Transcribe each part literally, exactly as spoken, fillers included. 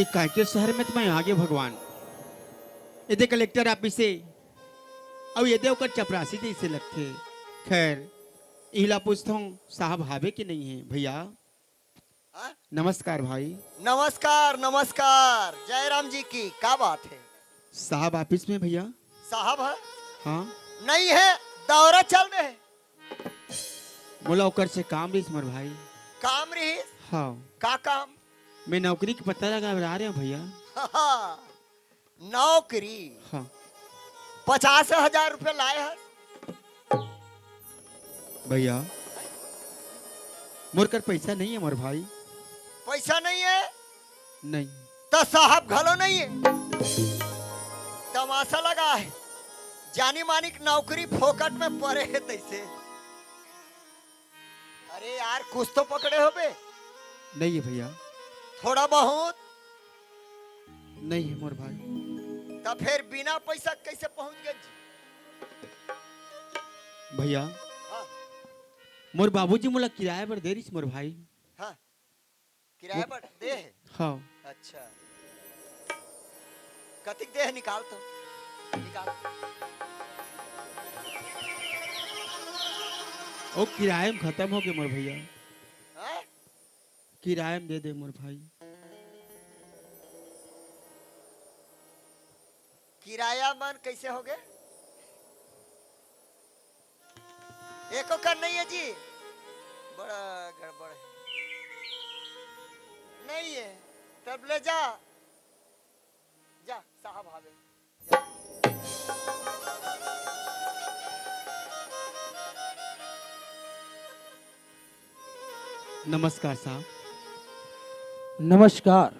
काहे के शहर में तो मैं आगे भगवान, एदे कलेक्टर ऑफिस से, अउ एदे ओकर चपरासी जइसे लगथे। खैर, इहिला पूछथों, साहब हावे कि नहीं है भैया? हाँ? नमस्कार भाई। नमस्कार, नमस्कार। जय राम जी की, का बात है? साहब ऑफिस में भैया। साहब है? हाँ। नहीं है, दौरा चल रहे। मोला ओकर से काम रहिस मोर भाई। काम रहिस? हाँ। का काम? मैं नौकरी के पता लगा रहा रहे हूँ भैया। नौकरी? हाँ। पचास हजार रुपया लाए हस? भैया, मोर कर पैसा नहीं है मोर भाई। पैसा नहीं है? नहीं। त साहब घलो नहीं है। तमाशा लगा है, जानी मानी के नौकरी फोकट में पड़े है तैसे। अरे यार, कुछ तो पकड़े होबे। नहीं है भैया। थोड़ा बहुत? नहीं है मोर भाई। त फिर बिना पैसा कैसे पहुंच गए जी? भैया, हाँ। मोर बाबूजी मोला किराया बर दे रहिस मोर भाई। हाँ, किराया वो बर दे है? हाँ। अच्छा, कतिक दे है, निकाल तो, निकाल। ओ, किराया में खत्म हो गए मोर भैया। हाँ? किराया में दे दे मोर भाई। किराया मन कैसे हो गए? एको कन नहीं है जी, बड़ा गड़बड़ है। नहीं है, तब ले जा, जा साहब हावे। नमस्कार साहब। नमस्कार।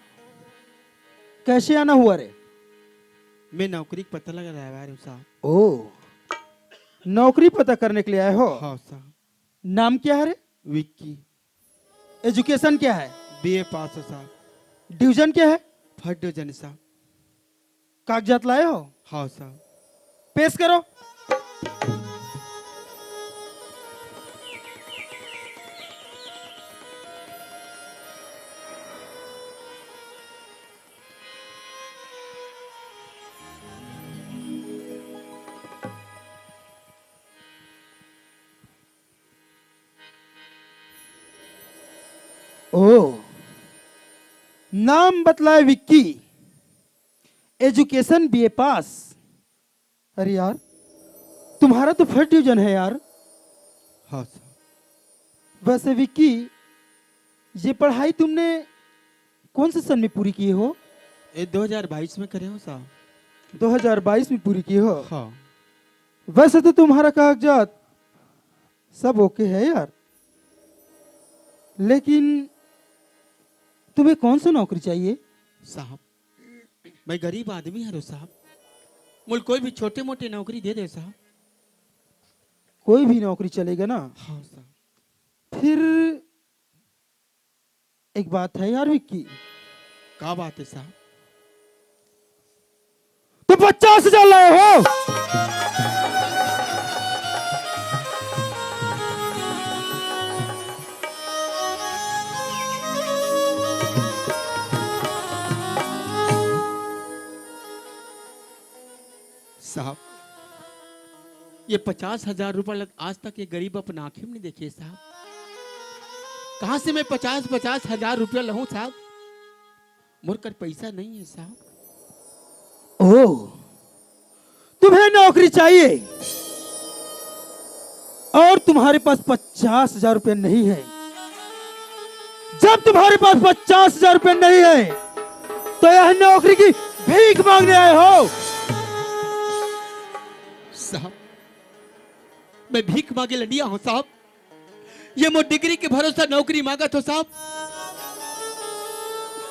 कैसे आना हुआ रे? मैं नौकरी का पता लगा रहा हूँ साहब। ओ, नौकरी पता करने के लिए आए हो? हाँ साहब। नाम क्या है रे? विक्की। एजुकेशन क्या है? बीए पास है साहब। डिवीजन क्या है? फर्स्ट डिवीजन है साहब। कागजात लाए हो? हाँ साहब। पेश करो। ओ, नाम बतलाए विक्की, एजुकेशन बीए पास। अरे यार, तुम्हारा तो फर्स्ट डिवीजन है यार। हाँ सर। वैसे विक्की, ये पढ़ाई तुमने कौन से सन में पूरी किए हो? ये दो हज़ार बाईस में करे हो साहब। दो हज़ार बाईस में पूरी किए हो? हाँ। वैसे तो तुम्हारा कागजात सब ओके है यार, लेकिन तुम्हें कौन सा नौकरी चाहिए? साहब, मैं गरीब आदमी हरो साहब, मोल कोई भी छोटे मोटे नौकरी दे दे साहब। कोई भी नौकरी चलेगा ना? हाँ साहब। फिर एक बात है यार विक्की। का बात है साहब? तो पचास हजार लाए हो। साहब, ये पचास हजार रुपया लग आज तक ये गरीब अपन आंखें में नहीं देखे साहब। कहाँ से मैं पचास, पचास हजार रुपया लाऊं साहब? मोर कर पैसा नहीं है साहब। ओह, तुम्हें नौकरी चाहिए और तुम्हारे पास पचास हजार रुपया नहीं है। जब तुम्हारे पास पचास हजार रुपया नहीं है, तो यह नौकरी की भीख मांगने आए हो। साहब, मैं भीख मांगे लंडिया हूँ साहब। ये मोर डिग्री के भरोसा नौकरी मांगत हो साहब।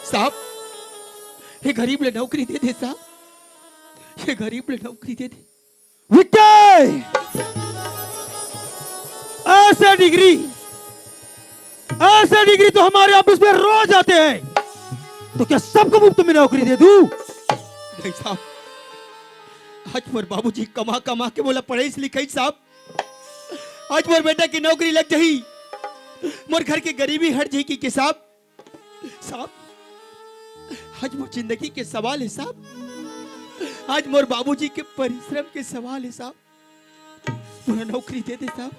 साहब, ये गरीब ले नौकरी दे दे साहब, ये गरीब ले नौकरी दे दे। विक्की, ऐसे डिग्री, ऐसे डिग्री तो हमारे ऑफिस में रोज आते हैं, तो क्या सबको मुफ्त में नौकरी दे दूं? नहीं साहब, आज मोर बाबूजी कमा कमा के मोला पढ़ाई से लिखाई साहब, आज मोर बेटा की नौकरी लग जाही, मोर घर के गरीबी हट जाही कि, कि साहब, साहब, आज मोर जिंदगी के सवाल हे साहब, आज मोर बाबूजी के परिश्रम के सवाल हे साहब। मोला नौकरी दे दे साहब।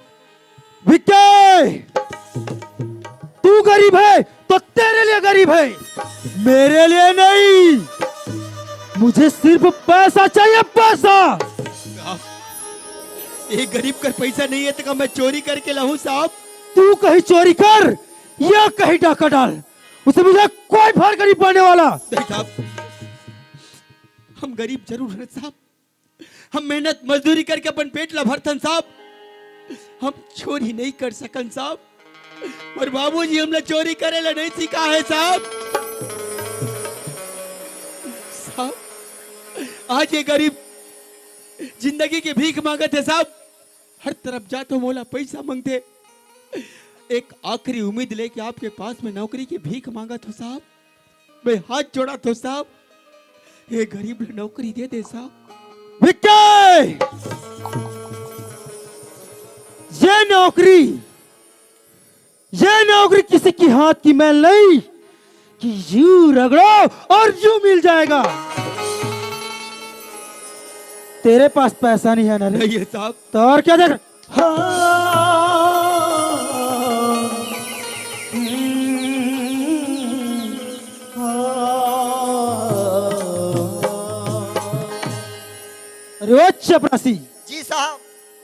विक्की, तू गरीब है तो तेरे लिए गरीब है, मेरे लिए नहीं। मुझे सिर्फ पैसा चाहिए, पैसा। साहब, ये गरीब कर पैसा नहीं है तो का मैं चोरी करके लाऊं साहब? तू कहीं चोरी कर या कहीं डाका डाल, उसे मुझे कोई फर्क नहीं पड़ने वाला। नहीं साहब, हम गरीब जरूर हैं साहब, हम मेहनत मजदूरी करके अपन पेट ला भरथन साहब, हम चोरी नहीं कर सकन साहब। मोर बाबूजी हमला चोरी करे ला नहीं सिखाए हे साहब। साहब, आज ये गरीब जिंदगी के भीख मांगत हे साहब, हर तरफ जाथों मोला पैसा मांगथे। एक आखिरी उम्मीद लेके आपके पास में नौकरी की भीख मांगत हों साहब, मैं हाथ जोड़त हों साहब, ये गरीब ला नौकरी दे दे साहब। विक्की, ये नौकरी, ये नौकरी किसी की हाथ की मैल नहीं कि यूं रगड़ो और यूं मिल जाएगा। तेरे पास पैसा नहीं है ना रे? नहीं है साहब। तो और क्या देख? हाँ। अरे ओ चपरासी, जी साहब।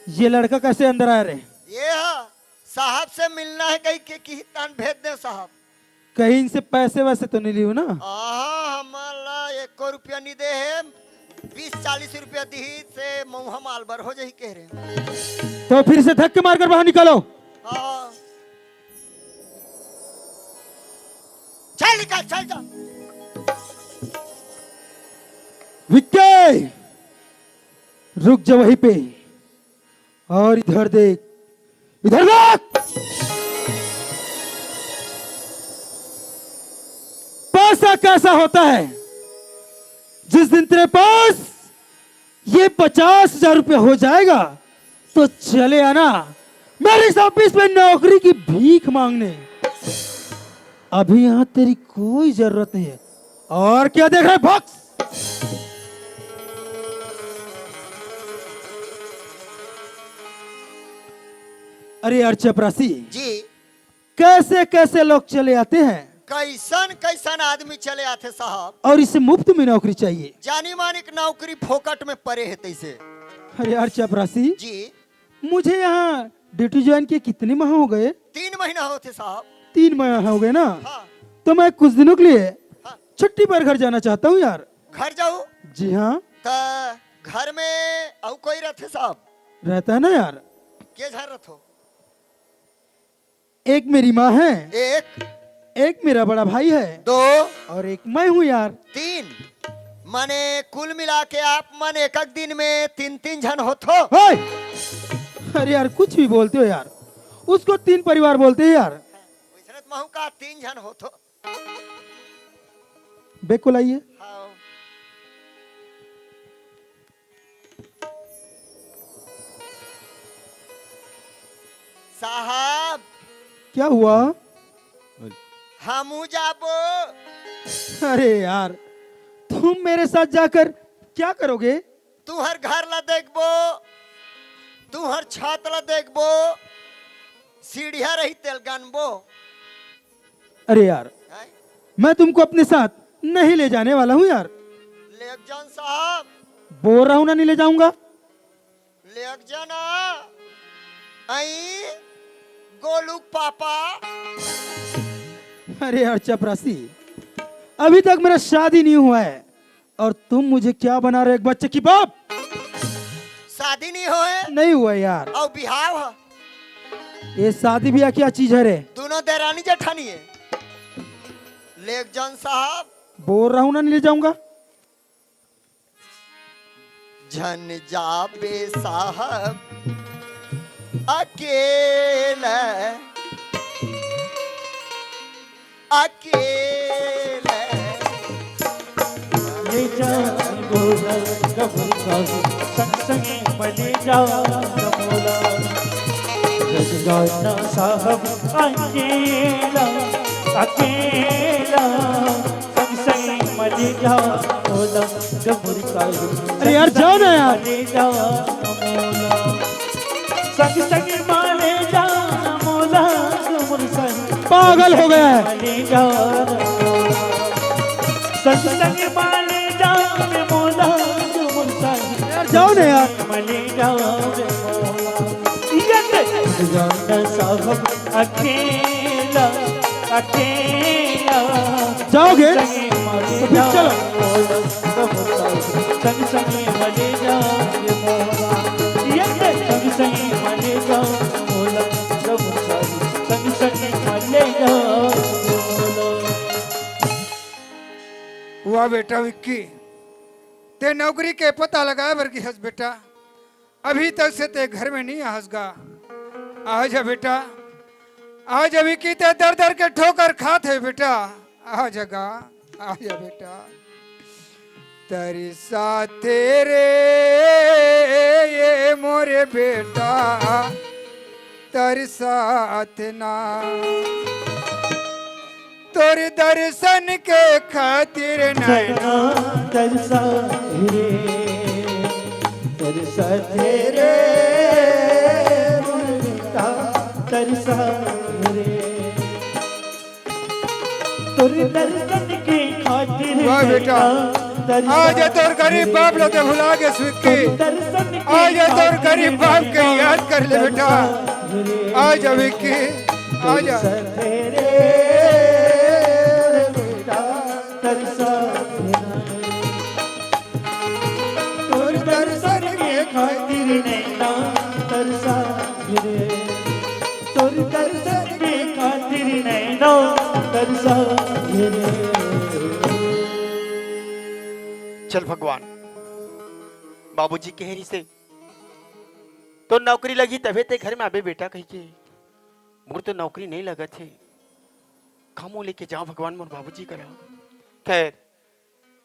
ये लड़का कैसे अंदर आया रे? ये हा, साहब से मिलना है कहीं के, की तान भेज दे साहब। कहीं इनसे पैसे वैसे तो नहीं लियो ना? आहा, हमला एको रुपया नहीं दे हे, बीस चालीस रुपया दिही से मऊहा माल बर हो जाही कह रहे। तो फिर से धक्के मारकर बाहर निकालो। हाँ। चल निकल, चल जा। विक्की, रुक जा वहीं पे और इधर देख, इधर देख। पैसा कैसा होता है? जिस दिन तेरे पास ये पचास हजार रुपये हो जाएगा तो चले आना मेरे इस ऑफिस में नौकरी की भीख मांगने। अभी यहाँ तेरी कोई जरूरत नहीं है। और क्या देख रहे, भक्स? अरे यार चपरासी, जी। कैसे कैसे लोग चले आते हैं। कैसन कैसन आदमी चले आथे साहब। और इसे मुफ्त में नौकरी चाहिए। जानी मानिक नौकरी फोकट में परे हे तैसे। अरे यार चपरासी, जी। मुझे यहाँ ड्यूटी ज्वाइन किए कितने माह हो गए? तीन महीना होथे साहब। तीन महीना हो गए ना? हाँ। तो मैं कुछ दिनों के लिए हाँ। छुट्टी पर घर जाना चाहता हूँ यार। घर जाऊ? जी हाँ। त घर में अउ कोई रहथे साहब? रहता है ना यार। के झन रथो? एक मेरी माँ है, एक। एक मेरा बड़ा भाई है, दो। और एक मैं हूँ यार। तीन। माने कुल मिला के आप मन एक एक दिन में तीन तीन झन होथो। ओए! अरे यार, कुछ भी बोलते हो यार, उसको तीन परिवार बोलते हैं यार। वैसने तो महू का तीन झन होथो। बेग को लाइए। हाँ। साहब। क्या हुआ? हमू जाबो। अरे यार, तुम मेरे साथ जाकर क्या करोगे? तुहर घर ला देखबो, तुहर छत ला देखबो, सीढ़िया रही तेल गनबो। अरे यार, हैं? मैं तुमको अपने साथ नहीं ले जाने वाला हूँ यार। लेग जान साहब। बोल रहा हूँ ना, नहीं ले जाऊंगा। लेग जाना। आई गोलू पापा। अरे यार चपरासी, अभी तक मेरा शादी नहीं हुआ है और तुम मुझे क्या बना रहे हो, एक बच्चे की बाप? शादी नहीं होए? नहीं हुआ यार। और बिहाव है? ये शादी ब्याह क्या चीज है रे? दोनों देरानी जेठानी है। लेग जान साहब। बोल रहा हूँ ना, नहीं ले जाऊंगा। झन जाबे साहब अकेला, अकेला। ले जा बोला कबूतर, संग संग में ले जा बोला। रजगाना साहब अकेला, अकेला, संग संग ले जा मोला, जमुर साहिब। अरे यार, जाओ ना यार। ले जा मोला। संग संग मा ले जा मोला, जमुर साहिब। पागल हो गया है। ले जा मोला। संग संग मा ले जा मोला, जमुर साहिब। यार, जाओ ना यार। ले जा मोला। ये दे। जाना साहब अकेला, अकेला। जाओगे? तो फिर चलो। वाह बेटा विक्की, ते नौकरी के पता लगाए बर गिहस बेटा। अभी तक से ते घर में नहीं आहस गा। आ जा बेटा, आ जा विक्की, ते दर दर के ठोकर खात हे बेटा। आ जा गा, आ जा बेटा। तरसा तेरे ये मोरे बेटा, तरसा थे ना। तोर दर्शन के खातिर नैना तरसा रे, तरसा थे रे, तरसा रे। तोर दर्शन के खातिर वाह बेटा। नैना तरसा आज तोर गरीब बाप ला ते भुला गे विक्की। आज तोर गरीब बाप के याद कर ले बेटा। आज विक्की, आज। तोर दर्शन के खातिर नैना तरसा रे, तोर दर्शन के खातिर नैना तरसा रे। चल भगवान, बाबूजी कहे रहिसे, तो नौकरी लगी तभे ते घर में आबे बेटा कहिके। मोर तो नौकरी नहीं लगत हे। का मोला लेके जाओ भगवान मोर बाबूजी करा। खैर,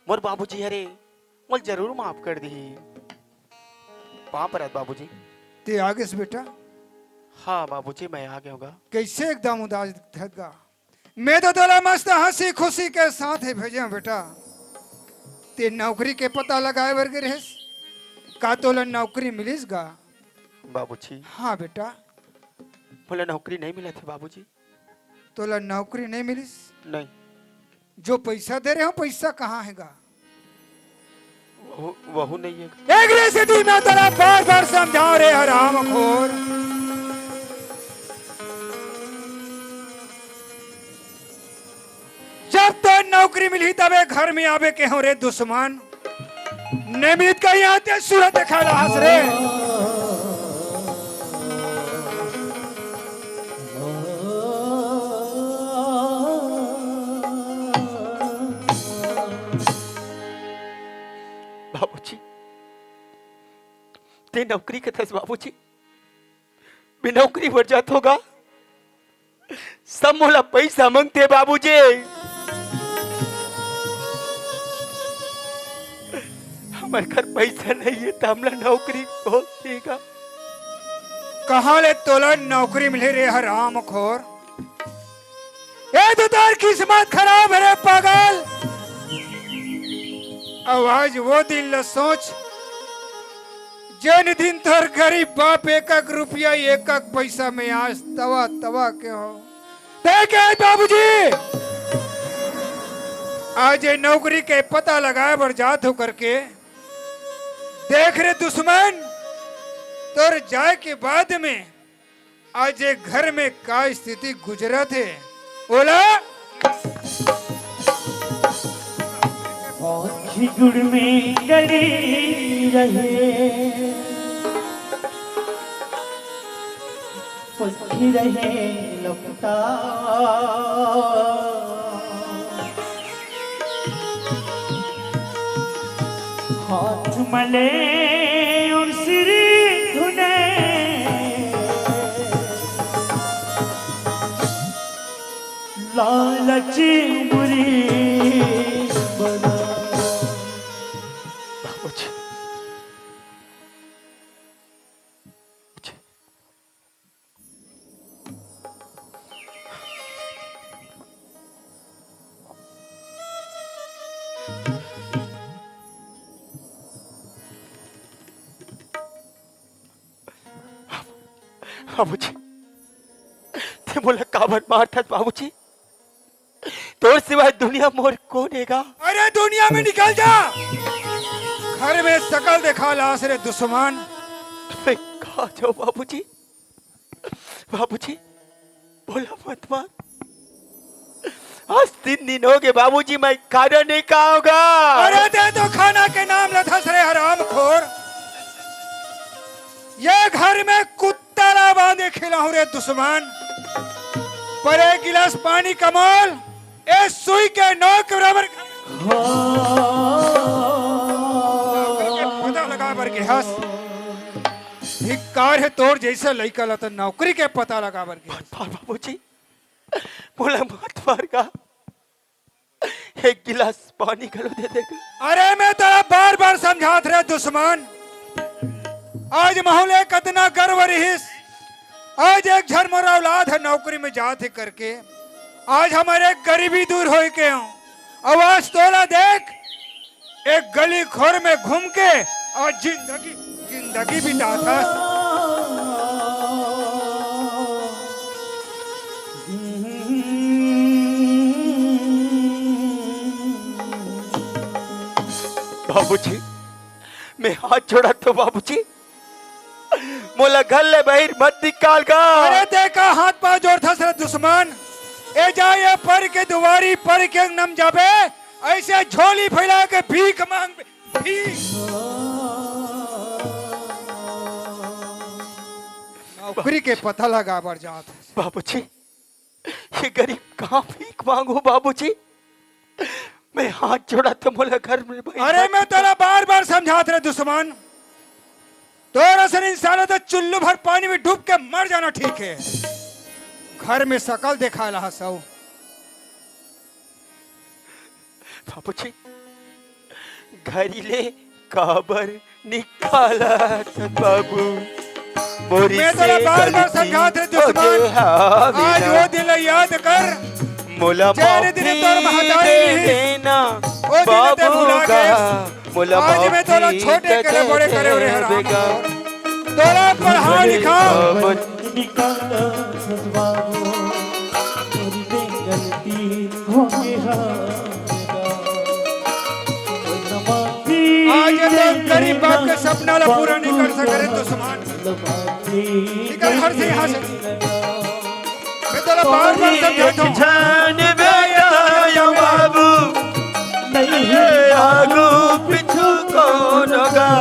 मोर बाबूजी हरे, मोला जरूर माफ कर दिही। पाँव परत बाबूजी। ते आ गेस बेटा? हाँ बाबूजी, मैं आ गया हूँ गा। कैसे एकदम उदास दिखत गा? मैं तो तोला मस्त हंसी खुशी के साथ ही भेजे हूँ बेटा। ते नौकरी के पता लगाए बर गे रहेस, का तोला नौकरी मिलिस गा? बाबूजी। हाँ बेटा। मोला नौकरी नहीं मिलत हे बाबूजी। तोला नौकरी नहीं मिलिस? नहीं। जो पैसा दे रहे हो, पैसा कहाँ हे गा? वहू, वहू नहीं हे। एक रे सेती मैं तोला बार बार समझाओ रे हरामखोर। जब तो नौकरी मिलही तबे घर में आबे के हो रे दुश्मन। निमित का यहाँ ते सूरत देखा ला हंस रे। बाबूजी, ते नौकरी के थस बाबूजी, बिना नौकरी बर जात होगा। सब मोला पैसा मांगथे बाबूजी। हमर घर पैसा नहीं हे, त हमला नौकरी कोन देगा? कहाँ ले तोला नौकरी मिले रे हरामखोर? ए तो तोर किस्मत खराब हे रे पागल। अब आज वो दिन ल सोच, जेन दिन तोर गरीब बाप एक एक रुपया, एक एक पैसा में आज तवा तवा के हो। देख आज बाबूजी, आज ये नौकरी के पता लगाए बर जात हो करके। देख रे दुश्मन, तोर जाए के बाद में आज ये घर में का स्थिति गुजरत हे, ओला। आँखी गुड़ में गड़ी रहे, पक्षी रहे लपटा। हाथ मले और सिर धुने, लालच बुरी बला। बाबूजी। मोला काबर मारथस बाबूजी? तोर सिवाय दुनिया मोर कोन हे गा? अरे दुनिया में निकल जा, घर में सकल देखालास रे दुश्मन। मैं कहाँ जाऊँ बाबूजी? बाबूजी, मोला मत मार। आज तीन दिन होगे बाबूजी, मैं खाना नहीं खाऊंगा। अरे तें तो खाना के नाम लेथस रे हरामखोर। ये घर में कुत्ता ला बांधे खिलाहूं रे दुश्मन। पर एक गिलास पानी का मोल ए सुई के नोक बराबर। नौकरी के पता लगा बर गे हस। धिक्कार हे तोर जइसे लइका ला त नौकरी के पता लगा बर गे हस। बाबूजी, मोला मत मार गा। एक गिलास पानी घलो दे दे गा। अरे मैं तोला बार बार समझात रे दुश्मन, आज महूं ले कतना गर्व रहिस, आज एक झन मोर औलाद हे नौकरी में जात हे करके, आज हमर गरीबी दूर होय के हूँ। अब आज तोला देख, एक गली खोर में घूम के और जिंदगी, जिंदगी बिताथस। बाबूजी, मैं हाथ जोड़त हूँ बाबूजी, मोला घर ले बाहिर मत निकाल गा। अरे तें का हाथ पाँव जोड़थस रे दुश्मन, ए जा ये पर के दुवारी, पर के अंगना म जाबे, अइसे झोली फैला के भीख मांग, भीख। नौकरी के पता लगा बर जात हे। बाबूजी, ये गरीब कहाँ भीख मांगू बाबूजी? मैं हाथ जोड़त हूँ, मोला घर में बाहिर अरे मत मैं तोला बार बार समझात रे दुश्मन, तोर असन इंसान तो चुल्लू भर पानी में डूब के मर जाना ठीक हे। घर में सकल देखालास। बाबूजी, घर ले काबर निकालत बाबू? मोरी मैं तोला बार बार समझात रे दुश्मन, आज वो दिन ला याद कर, मोला जेन दिन तोर महतारी रहिस, वो दिन तें भुला गे। आज मैं तोला छोटे करे बड़े करे रे हराम। तोला पढ़ा लिखा। आज ये तो गरीब बाप के सपना ला पूरा नहीं कर सके रे दुश्मन। निकल घर से, यहाँ से। मैं तोला बार बार समझाता हूँ। झन बेटा या बाबू, नहीं आगू पीछू कोनो गा।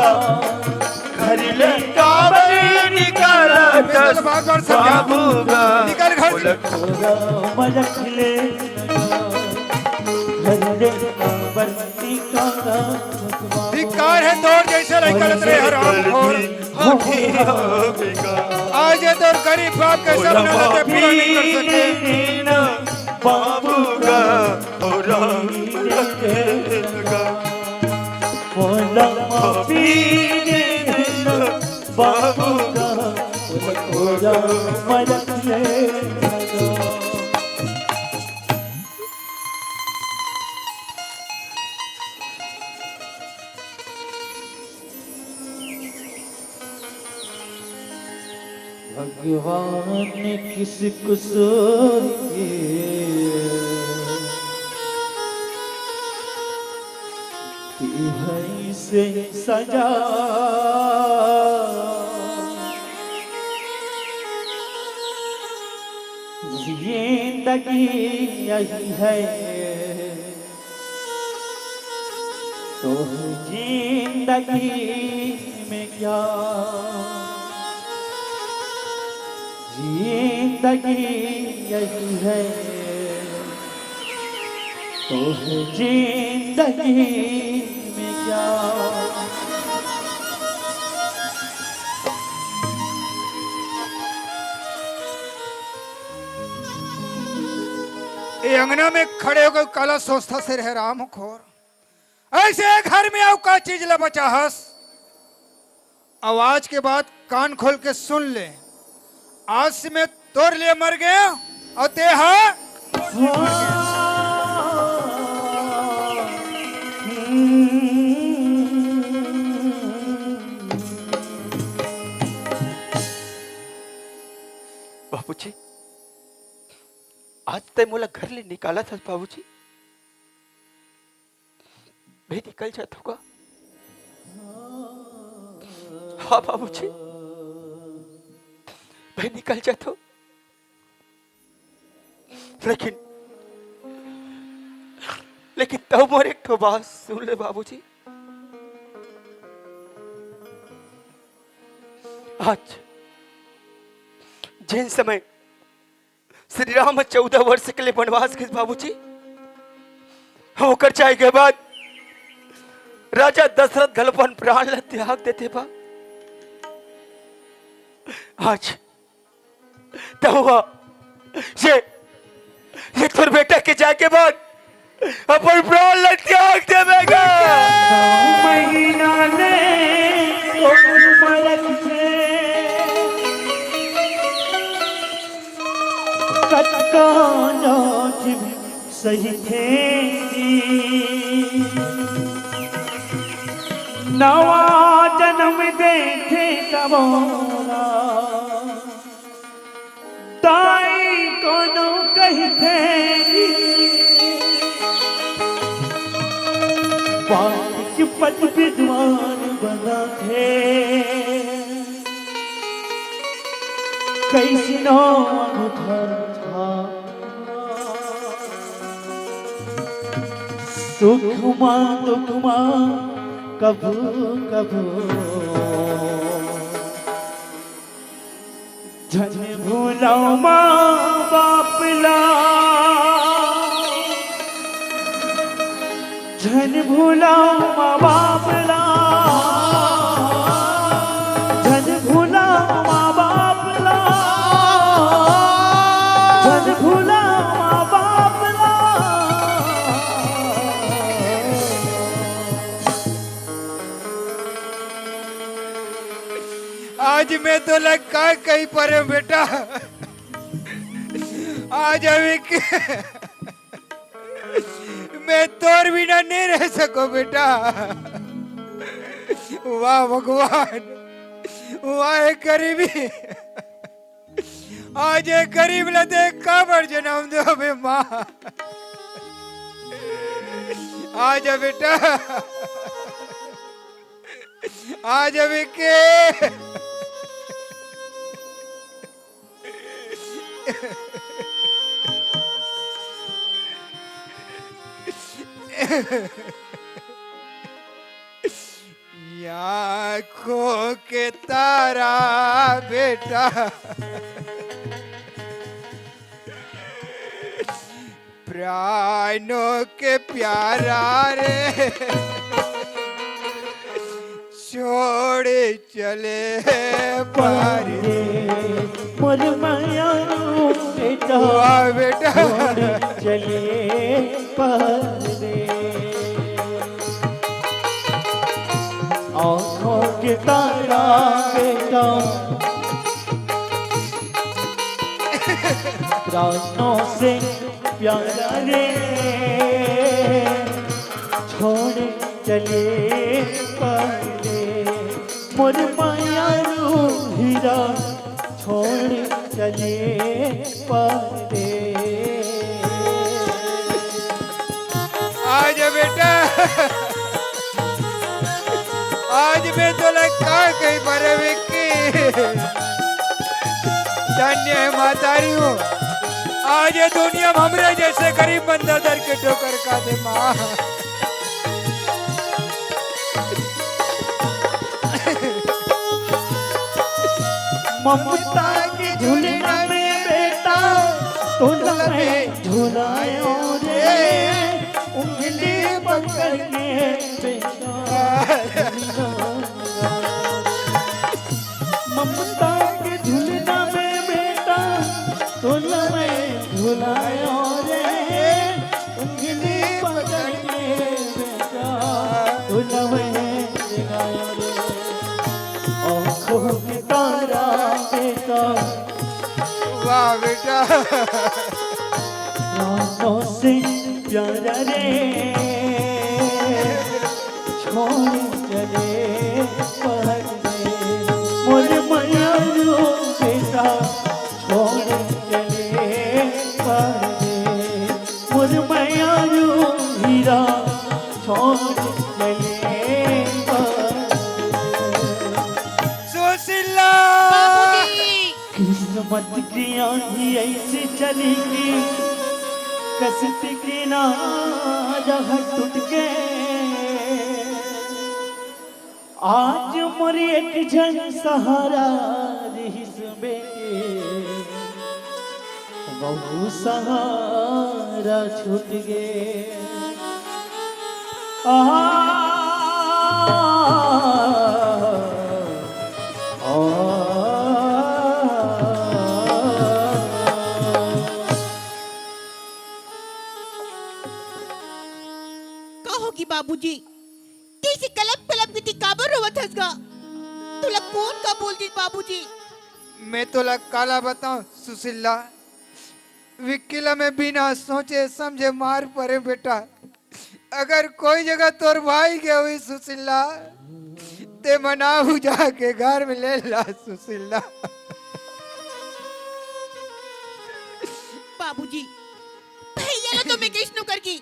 घर ले काबर निकालत बार बार समझा। बाबू गा। निकल घर से। मलक ले घर ले काबर निकालत। धिक्कार हे तोर जइसे लइका ला रे हरामखोर। आज ये तोर गरीब बाप के सपना ला तें पूरा नहीं कर सके। बाबू गा, ओ राम लगा। मोला माफी दे देना बाबू गा, ओ राम लगा। भगवान किस कसूर के दी है इसे सजा। जिंदगी यही है तो जिंदगी में क्या, जिंदगी यही है तो जिंदगी में क्या। ए अंगना में खड़े होकर काला सोचथस रे हरामखोर। अइसे घर में अउ का चीज ला बचाहस? अउ आज के बाद कान खोल के सुन ले, आज से मैं तोर लिए मर गेंव अउ तेहा बाबूजी, आज तैं मोला घर ले निकालत हस बाबूजी। मैं निकल जात हूँ का? हाँ बाबूजी, मैं निकल जात हूँ। लेकिन, लेकिन तब मोर एक ठो बात सुन ले बाबूजी। आज जेन समय श्री राम चौदह वर्ष के लिए वनवास के बाबूजी, ओकर जाए के बाद राजा दशरथ घलो अपन प्राण ला त्याग देथे बा। आज त हुआ ये, ये तोर बेटा के जाए के बाद अपन प्राण ला त्याग देवे गा। नौ महीना ले कोन मरत हे, कतका नोच भी सही थे। नवा जन्म देथे तबो ला दाई कोनो कहिथे। वाटिक पद विद्वान बनाथे, कइसनो अघुधर था। सुख मा दुख मा कभू कभू झन भूलव माँ बाप ला, झन भूलव माँ बाप ला, झन भूलव माँ बाप ला, झन भूलव माँ बाप ला। आज मैं तोला का कही परे बेटा, आज अभी के मैं तोर बिना नहीं रह सको बेटा। वाह भगवान, वाह ए गरीबी, आज ए गरीब ला देख काबर जन्म दो बे माँ। आजा बेटा, आजा बेके। आँखों के तारा बेटा, प्राणों के प्यारा रे, छोड़ चले परदेस। मोर मयारू बेटा, वाह बेटा। छोड़ चले परदेस। आँखों के तारा बेटा, प्राणों से प्यारा रे, छोड़ चले परदेस। मोर मयारू हीरा, छोड़ चले परदेस। आजा बेटा, आज मैं तोला का कही परे विक्की। धन्य है महतारी हो, आज ये दुनिया में हमरे जैसे गरीब बंदा दर के ठोकर खा दे माँ। ममता के झूलना में बेटा, तोला मैं झुलायो रे, उंगली पकड़ के बेटा। ममता के झूलना में बेटा, तोला मैं झुलायो रे, उंगली पकड़ के बेटा, तोला मैं झुलायो रे। आँखों के तारा बेटा, वाह बेटा। प्राणों से प्यारा रे, छोड़ चले परदेस। मोर मयारू बेटा, छोड़ चले परदेस। मत किया ही ऐसी चली की कश्ती किनारा टूट के। आज मोर एक झन सहारा रहिस बेटी, वहू सहारा छूट गे। आहा, आहा। का होगी बाबूजी? तइसे कलप कलप के ती काबर रोवत हस गा? तोला कोन का बोल दिस बाबूजी? मैं तोला काला बताऊं सुशीला, विक्की ला मैं बिना सोचे समझे मार परे बेटा। अगर कोई जगह तोर भाई के हुई सुशीला, ते मना बुझा के घर में ले ला सुशीला। बाबूजी, भैया ला तो मैं कइसनो करके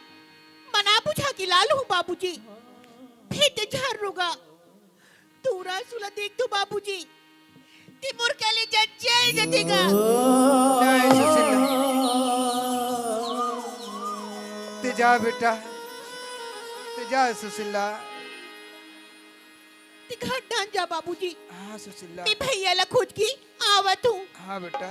मना बुझा के ला लूं बाबूजी। फेर ते झन रो गा। तोर आंसू ला देख तो बाबूजी, ते मोर कलेजा जल जथे गा। नहीं सुशीला, ते जा बेटा, ते जा सुशीला। ते घर डहन जा बाबूजी। हाँ सुशीला। मैं भैया ला खोज के आवत हूँ। हाँ बेटा।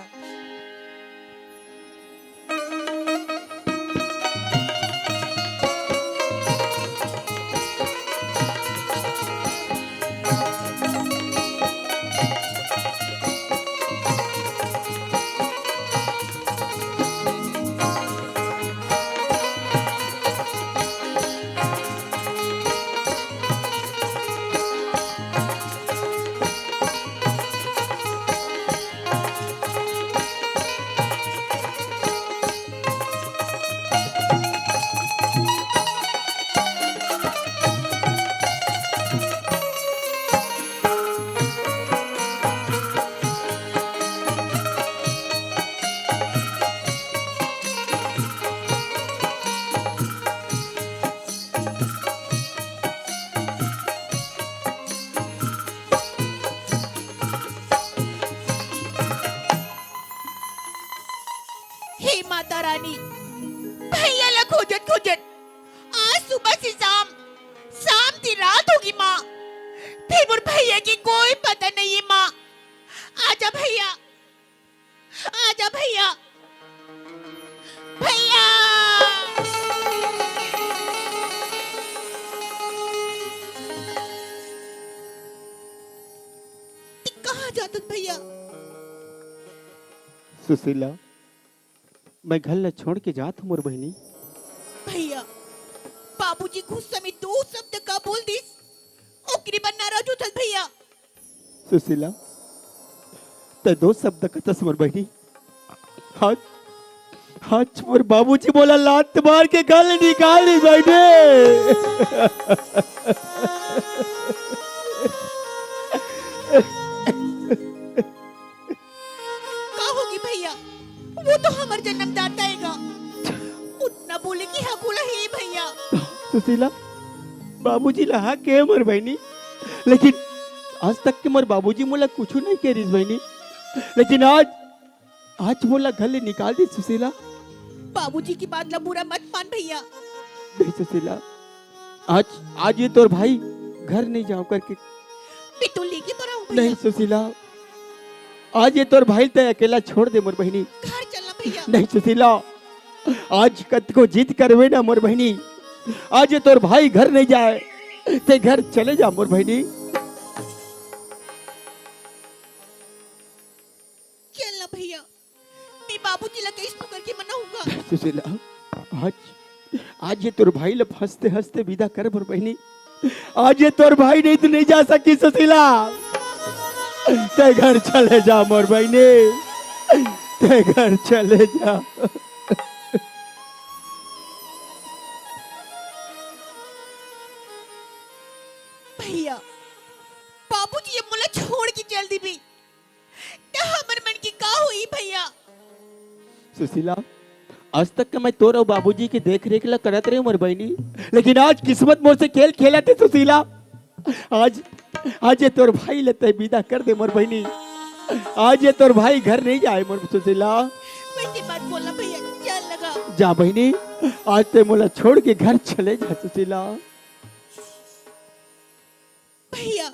हे माता रानी, भैया ला खोजत खोजत आज सुबह से शाम, शाम से रात होगी माँ। फेर मोर भैया के कोई पता नहीं है माँ। आजा भैया, आजा भैया, भैया। ते कहाँ जात हस भैया? सुशीला, मैं घर ला छोड़ के जात हूँ मोर बहिनी। भैया, बाबूजी गुस्सा में दो शब्द का बोल दिस, ओकरे बर नाराज होथस भैया। सुशीला, ते दो शब्द कथस मोर बहिनी। आज, आज मोर बाबूजी मोला लात मार के घर ले निकाल दिस बहिनी। का होगी भैया, वो तो हमर जन्मदाता हे गा। उतना बोले के हक ओला हे भैया। सुशीला, बाबूजी ला हक हे मोर बहिनी, लेकिन आज तक के मोर बाबूजी मोला कुछु नहीं कहे रिहिस बहिनी, लेकिन आज, आज मोला घर ले निकाल दिस सुशीला। बाबूजी की बात ला बुरा मत मान भैया। नहीं सुशीला, आज, आज ये तोर भाई घर नहीं जाव करके। मैं तो लेके तो रहूं भैया। नहीं सुशीला, आज ये तोर भाई ते अकेला छोड़ दे मोर बहिनी। घर चलना भैया। नहीं सुशीला, आज कतको जिद करबे ना मोर बहिनी, आज ये तोर भाई घर नहीं जाए, ते घर चले जा मोर बहिनी। चलना भैया, मैं बाबूजी ला कइसनो करके मनाहूं गा। सुशीला, आज, आज ये तोर भाई ला हंसते हंसते विदा कर मोर बहिनी। आज ये तोर भाई नहीं तो नहीं जा सकी सुशीला। ते घर चले जा मोर बहिनी, ते घर चले जा। भैया, बाबूजी ये मोला छोड़ के चल दिस बे। त हमर मन के का होही भैया? सुशीला, आज तक के मैं तोर अउ बाबूजी के देख रेख ला करत रहे मोर बहिनी, लेकिन आज किस्मत मोर से खेल खेलत हे सुशीला। आज, आज ये तोर भाई ला ते विदा कर दे मोर बहिनी। आज ये तोर भाई घर नहीं जाए मोर सुशीला। वैसी बात बोलना भैया, जान लगा। जा बहिनी, आज ते मोला छोड़ के घर चले जा सुशीला। भैया,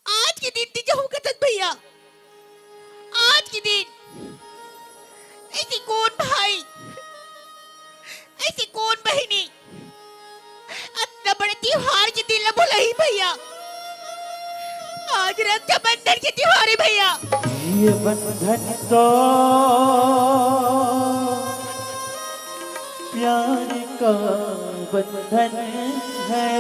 आज के दिन ती जाहूं कथस भैया, आज के दिन ऐसी कौन भाई, ऐसी कौन बहिनी अतना बड़े तिहार के दिन ला भुलाही भैया? आज रक्षाबंधन के तिहार हे भैया। ये बंधन तो प्यार का बंधन है,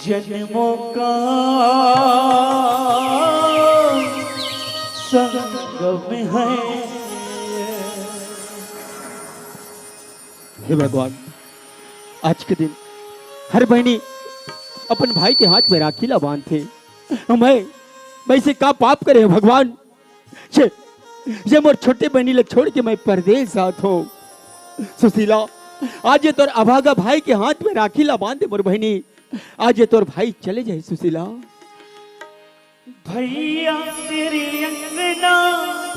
जन्मों का संगम है। हे भगवान, आज के दिन हर बहिनी अपन भाई के हाथ में राखी ला बांधथे। मैं, मैं से का पाप करे हंव भगवान? ये, ये मोर छोटे बहिनी ला छोड़ के मैं परदेस जात हंव। सुशीला, आज ये तोर अभागा भाई के हाथ में राखी ला बांध दे मोर बहिनी। आज ये तोर भाई चले जाही सुशीला। भैया तेरी अंगना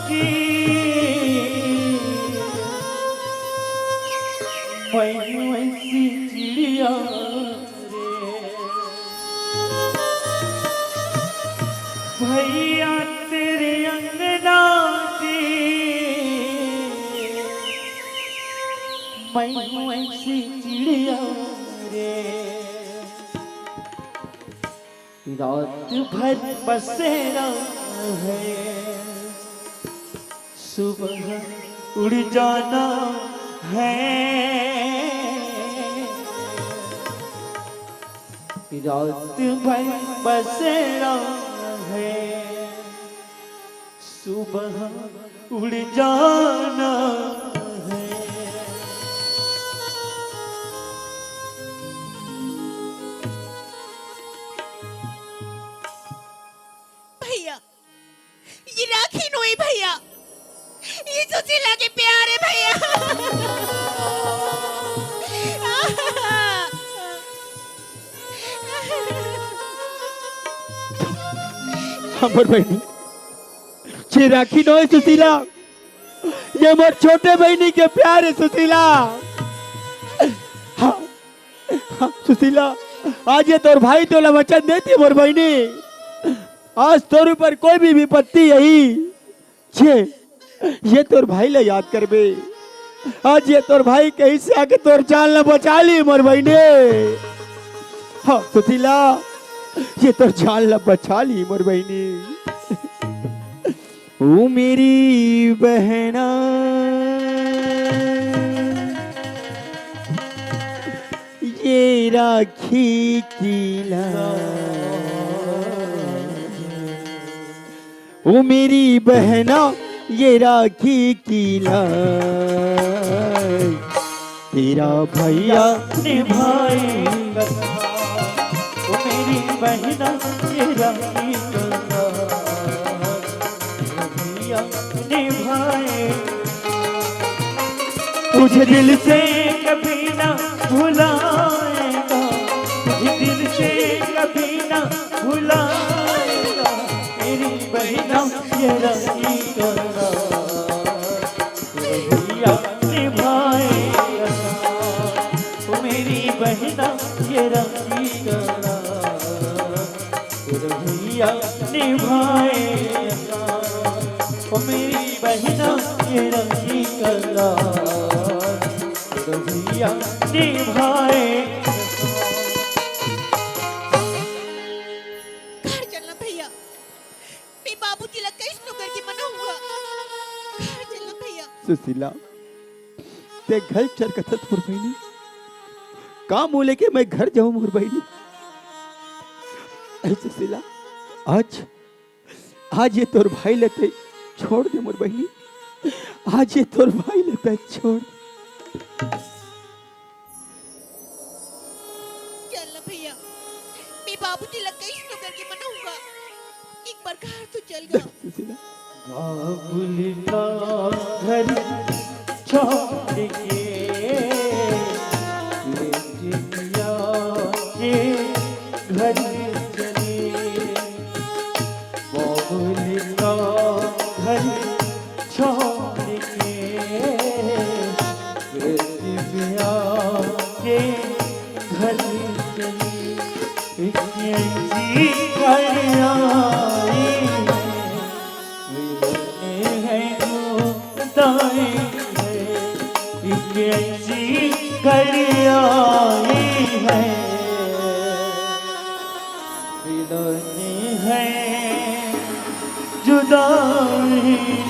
की मैं हूँ ऐसी चिड़िया रे। भैया तेरी अंगना की मैं हूँ ऐसी चिड़िया रे। रात भर बसेरा है, सुबह उड़ जाना है। रात भर बसेरा है, सुबह उड़ जाना है। भैया, ये राखी नोई भैया, ये सुशीला के प्यार हे भैया। हमर बहिनी, ये राखी नोई सुशीला, ये मोर छोटे बहिनी के प्यार हे सुशीला। हाँ, हाँ, सुशीला, आज ये तोर भाई तोला वचन देथे मोर बहिनी, आज तोर ऊपर कोई भी विपत्ति आही, ये, ये तोर भाई ला याद करबे। आज ये तोर भाई कहीं से आके तोर जान ला बचा ली मोर बहिनी। हाँ सुशीला, ये तोर जान ला बचा ली मोर बहिनी। ओ मेरी बहना, ये राखी की लाज। ओ मेरी बहना, ये राखी की लाज। तेरा भैया निभाएगा। ओ मेरी बहना, ये राखी का भैया निभाए। तुझे दिल से कभी ना भुलाएगा, तुझे दिल से कभी ना भुलाएगा। मेरी बहना, ये राखी का भैया निभाएगा। ओ मेरी बहना, ये राखी का भैया निभाएगा। ओ मेरी बहना, ये राखी का भैया निभाएगा। घर चलना भैया, मैं बाबूजी ला कैसनो करके मनाहूं। घर चलना भैया। सुशीला, ते घर चल कथस मोर बहिनी, का मुंह लेके मैं घर जाहूं मोर बहिनी? ऐ सुशीला, आज, आज ये तोर भाई ला ते छोड़ दे मोर बहिनी, आज ये तोर भाई ला ते छोड़। चल ना भैया, मैं बाबूजी ला कैसनो करके मनाहूं। एक बार घर तो चल गा। बाबुल का घर छोड़ के, ये दुनिया के घर मिलन है जुदाई है, एक ऐसी घड़ी आई है। मिलन है जुदाई